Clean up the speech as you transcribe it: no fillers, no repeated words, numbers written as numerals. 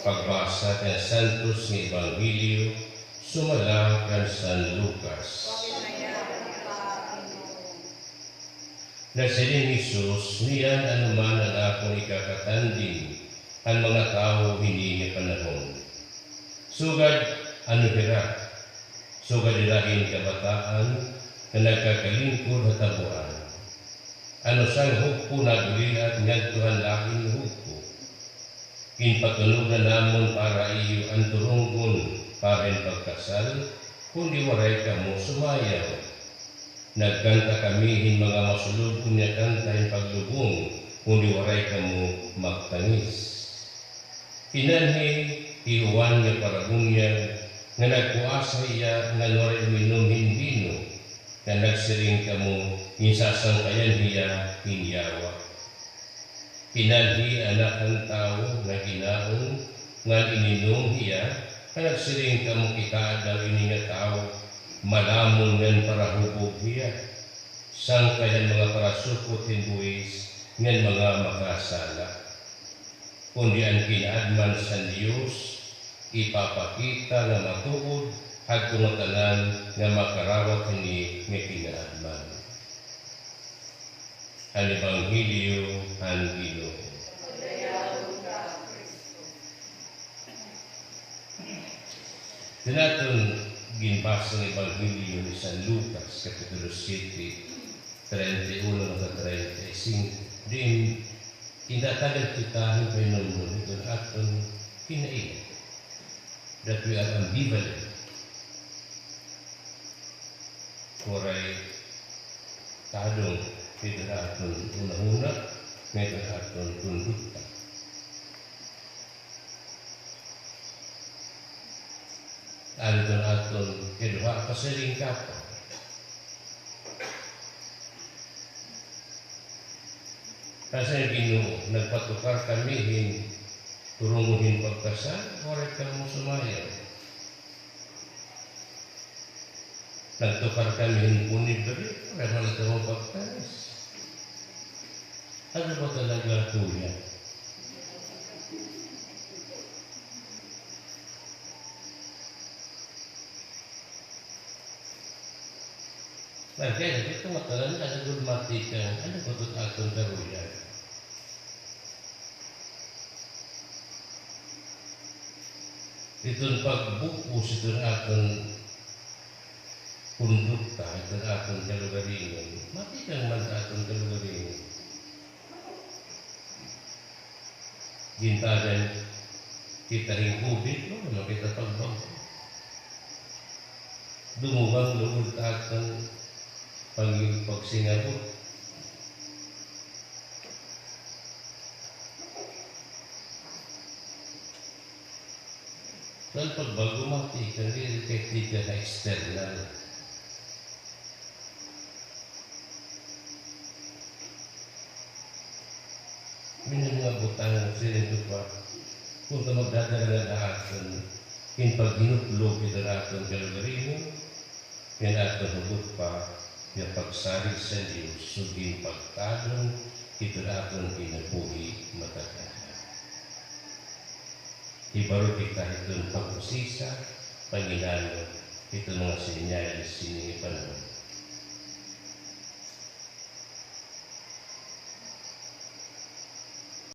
Pagbasa kan Santos nga Ebanghelyo sumala kan San Lucas. Nagsiling Jesus, "Niyan anuman ang akong ikakatanding ang mga tao hini nga panahon? Sugad ano hira, sugad irahin kabataan na nagkakalingkod hatabuan. Ano sang hugpo naguliat ngadtuhan lain hugpo. Ginpatunog na namon para iyo ang turunggon pahin pagkasal, kundi waray kamo sumayaw. Nagkanta kami hin mga masulod unya kanta hin paglubong, kundi waray kamo magtangis. Inanhi hi Juan nga parabunyag nga nagkuasa iya nga waray uminom hin bino, nga nagsiring kamo ginsasangkayan hiya hin yawa. Inanhi Anak ang Tawo nga ginaon nga ininom hiya, nga nagsiring kamo kita daw ini nga tawo malamon ngan parahubog hiya, sangkayan mga parasukot hin buwis ngan mga makasala. Kundi ang kinaadman sa Dios ipapakita nga matuod hadto nga tanan nga makarawat hini nga kinaadman." Ang Ebanghelyo han Ginoo. Dinaton ginbasa ng Ebanghelyo ni San Lucas, Kapitulo 7, 31 hanggang 35. Din, indatagan kita ng Panginoon ito aton kinailan. That we are ambivalent. Waray tadong ito aton una-una, ito aton kondukta. Ano aton kiduha kasilingkapan. Kasi Ginoo, nagpatukar kami hin turunguhin pagkasal, waray kamo sumayaw. Nagtukar kami hin punibre, waray man ito pagtanis. Ano ba talaga kuya? Kaya ito matalan na nagulmati ka, ano ba ito atong karuyan? Itong pagbukus, itong atong kondukta, itong atong kalugaringon, matikang man atong kalugaringon. Gintagan kita ring ubit, no? Ano kita pagbang? Dumugang lugod atong pagsingabot. Dahil pagbago mati ka, hindi ka na external. Minang mga butang sila ito pa, kung ka magdadala na aton, in paghinutlog ito na aton kalugaringon, yan aton hugot pa, yung pagsalig sa Diyos, sugin pagtadong, ito na aton kinabuhi matagal. Ibaro kita itong pag-usisa, Panginoon, ito mga senyales.